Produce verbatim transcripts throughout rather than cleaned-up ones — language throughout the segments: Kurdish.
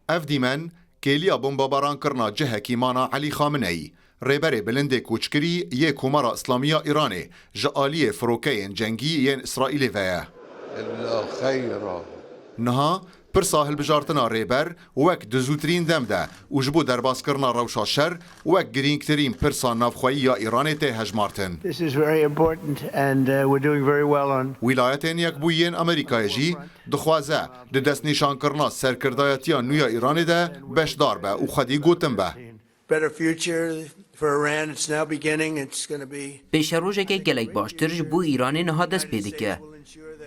Ev dîmen kêliya bombebaran kirina cihekî mana Elî Xamineyî, rêberê bilindê koçkirî yê Komara Îslamî ya Îranê, ji aliyê firokeyên cengî yên Îsraîlê ve ye. Niha pirsa hilbijartina rêber wek di zûtirîn dem de û ji bo derbaskirina rewşa şer wek girîngtirîn pirsa navxweyî ya Îranê tê hejmartin. This is very important and, uh, we're doing very well on Wîlayetên Yekbûyî yên Amerîkayê jî dixwaze di destnîşankirina serkirdayetiya nû ya Îranê de beşdar be û xwedî gotin be. Better future for Iran. It's now beginning. It's gonna be Pêşerojeke gelek baştir ji bo Îranê niha dest pê dike.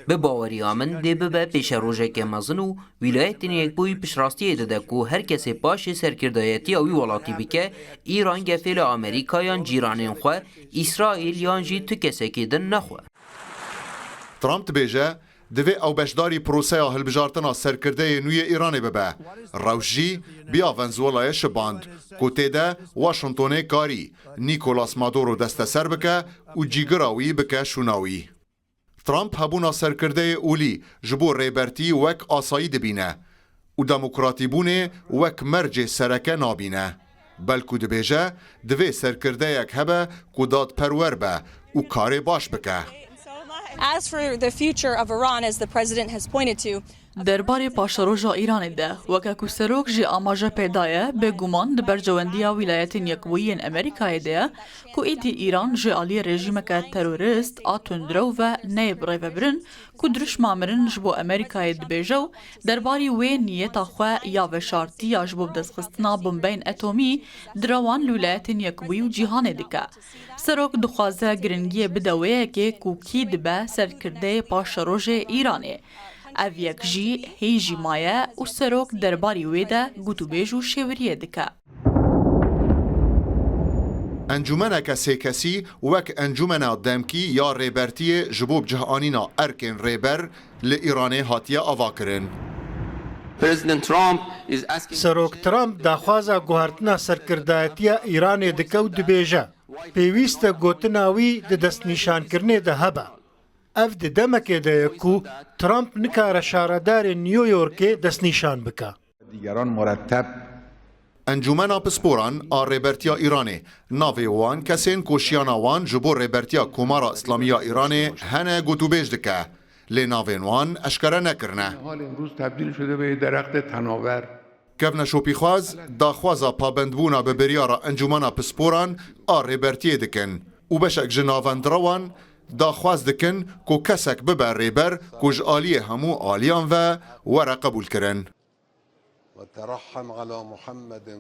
Bi baweriya min dê bibe pêşerojeke mezin û Wîlayetên Yekbûyî piştrastiyê dide ku her kesê paşê serkirdayetiya wî welatî bike, Îran gefê li Amerîka yan cîranên xwe, Îsraîl yan jî tu kesekê din nexwe. Trump dibêje, divê ew beşdarî proseya hilbijartina serkirdeyê nû yê Îranê bibe. Rewş jî biya Venezuelayê şiband, ku tê de Washingtonê karî Nicolas Maduro desteser bike û cîgira wî bike şûna wî. Trump hebûna serkirdeyê olî ji bo rêbertî wek asayî dibîne û demokratîbûnê wek mercê sereke nabîne. Belkû dibêje, divê serkirdeyek hebe ku dadperwer be û karê baş bike. As for the future of Iran, as the president has pointed to, Derbarê paşeroja Îranê de, weke ku serok jî amaje pê daye, bêguman di berjewendiya Wîlayetên Yekbûyî yên Amerîkayê de ye ku îdî Îran ji aliyê rejîmeke terorist a tundrew ve neyê birêvebirin, ku dirûşma mirin ji bo Amerîkayê dibêje û derbarî wê niyeta xwe ya veşartî ya ji bo bidestxistina bombeyên etomî di rewan li Wîlayetên Yekbûyî û cîhanê dike. Serok dixwaze giringiyê bide wê yekê ku kî dibe serkirdeyê paşerojê Îranê. Ev yek jî hê jî maye û serok derbarî wê de gotûbêj û şêwiriyê dike. Encûmeneke sêkesî wek Encûmena Demkî ya Rêbertiyê ji bo bicihanîna erkên rêber li Îranê hatiye avakirin. President Trump is asking Serok Trump daxwaza guhertina serkirdayetiya Îranê dike û dibêje, pêwîst e gotina wî di destnîşankirinê de hebe. Ev di demekê de ye ku Trump nikare şaredarê New Yorkê destnîşan bike. دیگران مرتب Encûmena Pisporan a Rêbertiya Îranê navê wan kesên ku şiyana wan ji bo Rêbertiya Komara Îslamî ya Îranê hene gotûbêj dike, lê navên wan eşkere nekirine. حال امروز تبدیل شده به یه درخت تناور. Kevneşopîxwaz daxwaza pabendbûna bi biryara Encûmena Pisporan a Rêbertiyê dikin û beşek ji navendira wan daxwaz dikin ku kesek bibe rêber ku ji aliyê hemû aliyan ve were qebûlkirin. وترحم على محمد